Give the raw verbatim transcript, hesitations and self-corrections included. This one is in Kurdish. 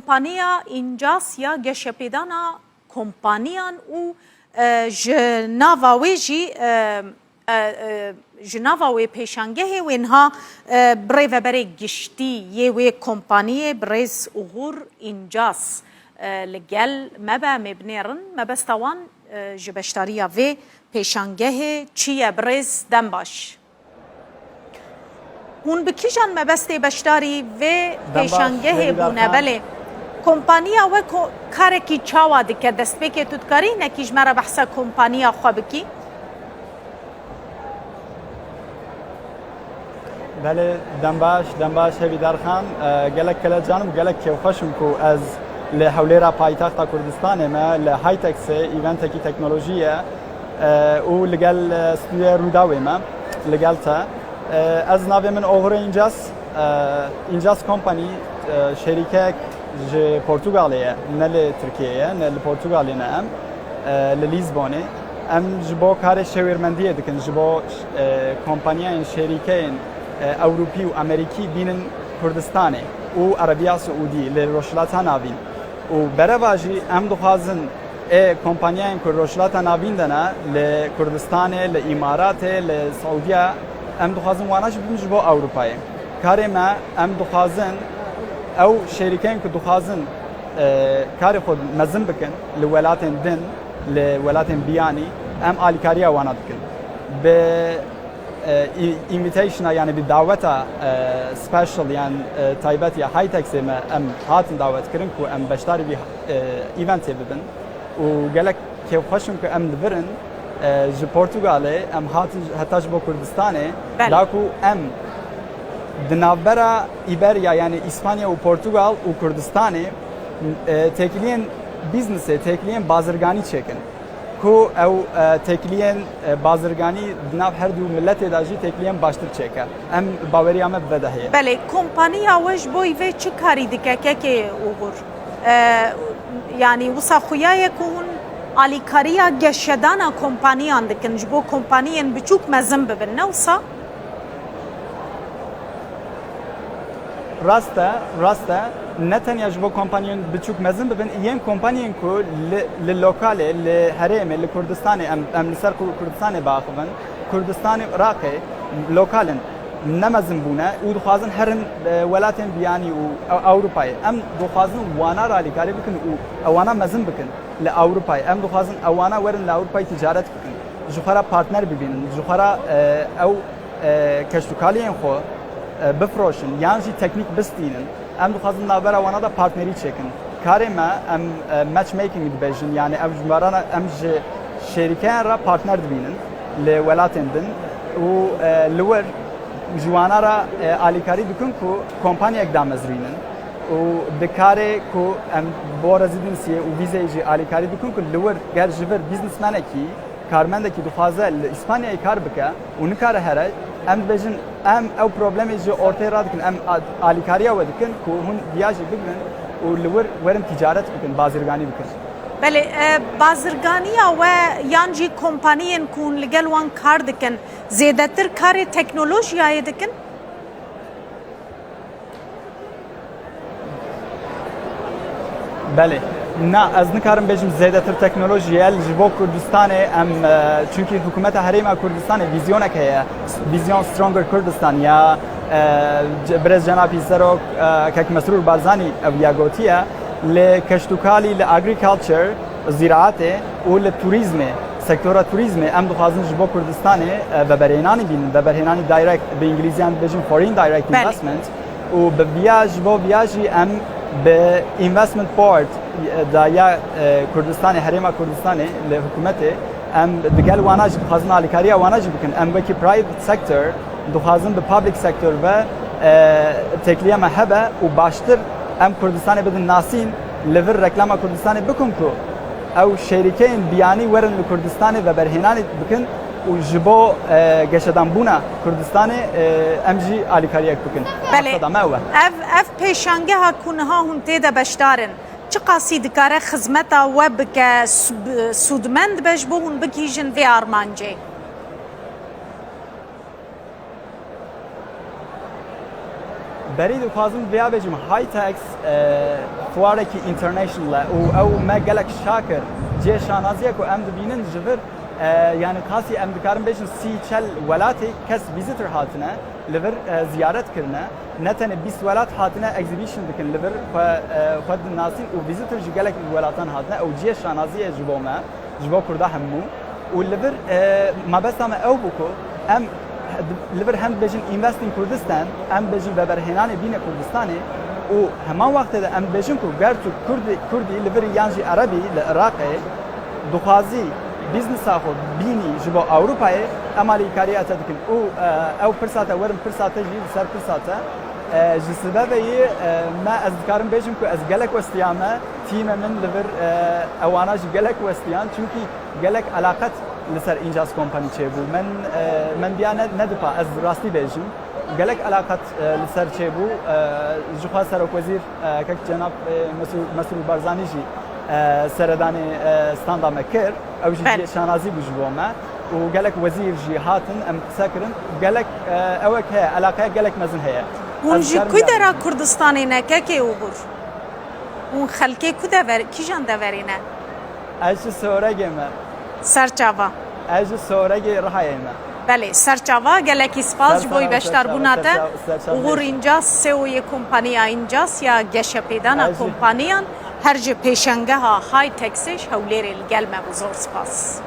Kompaniya Încas ya geşepêdana kompaniyan û, e, ji nava wê jî, e, e, e, ji nava wê pêşangehê wê niha, e, birêveberê giştî yê wê kompaniyê birêz Uğur Incas, e, li gel me be, em ê binêrin. Mebesta wan, e, ji beşdariya vê pêşangehê çi ye? Birêz, dem baş. Hûn bi kîjan mebestê beşdarî vê Dem baş, pêşangehê Hêvîdar bûne? Xan. Belê. Kompaniya we ko-, karekî çawa dike? Destpêkê tu dikarî hinekî ji me re behsa kompaniya xwe bikî? Belê, dem baş, dem baş Hêvîdar Xan. E, gelek kelecan im û gelek kêfxweş im ku ez li hewlêra paytexta Kurdistanê me, li Hitex, eventekî teknolojiyê ye, e, û li gel, e, stûdyoya Rûdawê me, li gel te. E, ez navê min Oğur Incas, e, Incas Company, e, şêrîkeyek ji Portugalê ye, ne li Tirkiyê ye, ne li Portugalê ne em, e, li Lîzbonê. Em ji bo karê şêwirmendiyê dikin, ji bo, e, kompaniyayên şêrîkeyên, e, Ewropî û Amerîkî bînin Kurdistanê û Erebiya Siûdî li Rojhilata Navîn. Û bereva jî em dixwazin ê kompaniyayên ku Rojhilata Navîn de ne, li Kurdistanê, li Îmaratê, li Siûdiya, em dixwazin wana jî bibin ji bo Ewropayê. Karê me, em dixwazin ew şêrîkeyên ku dixwazin, e, karê xwe mezin bikin li welatên din, li welatên biyanî, em alîkariya wana dikin. Bi e, i-, invitationa, yani bi daweta, e, special, yan, e, taybet ya Hitexê me em hatin dawet kirin ku em beşdarî vî, e, eventê bibin û gelek kêfxweş im ku em li vir in, e, ji Portugalê em hatin heta ji bo Kurdistanê, Belê. da ku em di navbera Îberya, yani Îspanya û Portugal û Kurdistanê, e, têkiliyên businessê, têkiliyên bazirganî çêkin. Ku ew, e, têkiliyên, e, bazirganî di nav her du miletê de jî têkiliyên baştir çêke. Em baweriya me bi vê de heye. Belê, kompaniya we ji bo vê çi karî dike, kekê Uğur? E, yanî wisa xuya ye ku hûn alîkariya geşedana kompaniyan dikin, ji bo kompaniyên biçûk mezin bibin, ne wisa? Rast e, rast e. Ne tenya ji bo kompaniyên biçûk mezin bibin, yên kompaniyên ku li, li lokalê, li herêmê, li Kurdistanê, em, em li ser Kur-, Kurdistanê biaxivin, Kurdistanê û Iraqê lokal in, ne mezin bûne û dixwazin herin, e, welatên biyanî û Ew-, Ewropayê. Em dixwazin wana re alîkarî bikin û ewana mezin bikin li Ewropayê. Em dixwazin ewana werin li Ewropayê ticaret bikin. Ji xwe re partner bibînin, ji xwe re, e, ew e, keştûkaliyên xwe, e, bifroşin yan jî teknîk bistînin, em dixwazin navbera wana de partnerî çêkin. Karê me em, e, matchmaking dibêjin, yani ev ji me re ne, em ji şêrîkeyan re partner dibînin li welatên din û, e, li wir ji wana re, e, alîkarî dikin ku kompaniyek damezrînin û di karê ku em bo residencyê û vîzeyê jî alîkarî dikin ku li wir ger ji vir businessmanekî karmendekî dixwaze li Îspanyayê kar bike û nikare here, em dibêjin, em ew problemê ji ortê radikin, em a-, alîkariya we dikin ku hûn viya jî bigrin û li wir werin ticaret bikin, bazirganî bikin. Belê, e, bazirganiya we yan jî kompaniyên ku hûn li gel wan kar dikin, zêdetir karê teknolojiyayê dikin? Belê. Na, ez nikarim bêjim zêdetir teknolojî ye. Ji bo Kurdistanê em, e, çunkî hikûmeta Herêma Kurdistanê vîzyonek heye. Vîzyon Stronger Kurdistan ya, e, ce-, birêz Cenabî Serok, e, Kek Mesrûr Barzanî ev ya gotiye. Li keştûkalî, li agriculture, zîraetê û li turîzmê, sektora turîzmê em dixwazin ji bo Kurdistanê, e, veberhênanî bînin, veberhênanî direct, bi îngilîziyan dibêjin foreign direct Belê. investment û bi viya, ji bo viya jî em bi investment board, e, da ya, e, Kurdistanê, Herêma Kurdistanê li hikûmetê em digel wana jî dixwazin alîkariya wana jî bikin. Em wekî private sector dixwazin bi public sector ve, e, têkiliya me hebe û baştir em Kurdistanê bidin nasîn, li vir reklama Kurdistanê bikin ku ew şêrîkeyên biyanî werin li Kurdistanê veberhênanê bikin û ji bo, e, geşedanbûna Kurdistanê, e, em jî alîkariyek bikin. Belê. Maqseda me ew e. Ev, ev pêşangeha ku niha hûn tê de beşdar in, çiqasî dikare xizmeta we bike, su-, bi-, sûdmend be ji bo hûn bigihîjin vê armancê? Berî dixwazim vêya bêjim, Hitex, e, fuarekî international e û ew me gelek şa kir. Cihê şanazî ye ku em dibînin ji vir, e, yanî qasî em dikarin bêjin sî çel welatê kes visitor hatine, li vir, e, ziyaret kirine. Ne tenê bîst welat hatine exhibition dikin, li vir xwe, e, xwe dinasîn û visitor ji gelek welatan hatine. Ew cihê şanazî ye ji bo me, ji bo Kurda hemû. Û li vir, e, mabesta me ew bû ku em li vir hem dibêjin Invest in Kurdistan, em dibêjin veberhênanê bîne Kurdistanê û heman wextê de em dibêjin ku ger tu Kurdî, Kurdî li vir yan jî Erebî li Iraqê dixwazî biznesa xwe bînî ji bo Ewropayê, em alîkarî te dikin. Û, e, ew pirsa te werin pirsa te jî li ser pirsa te. E, ji sebebê yê, e, me ez dikarim bêjim ku ez gelek westiyame, tîmê min li vir, e, ewana jî gelek westiyan. Çunkî gelek elaqet li ser Incas Kompanî çêbû. Min, e, min diya ne, nedipa, ez rastî bêjim. Gelek elaqet, e, li ser çêbû. E, ji xwe Serokwezîr, e, kek Cenab, e, Mesû-, Mesrûr Barzanî jî, e, seredanê, e, standa me kir. Ew jî Belê. cihê şanazî bû ji bo me. Û gelek wezîr jî hatin, em qise kirin. Gelek, e, ewek heye, elaqeya gelek mezin heye. Hûn Ez ji dikarim ku dera Kurdistanê ne kekê Ugur? Hûn xelkê ku dever, kîjan deverê ne? Ez ji Soregê me. Serçava. Ez ji Soregê Rihayê me. Belê, serçava, gelekî spas ji bo beşdarbûna te. Ugur Incas, C E O yê kompaniya Incas ya geşepêdana Ez jî kompaniyan, her ji pêşengeha Hitex-ê ji Hewlêrê li gel me bû. Zor spas.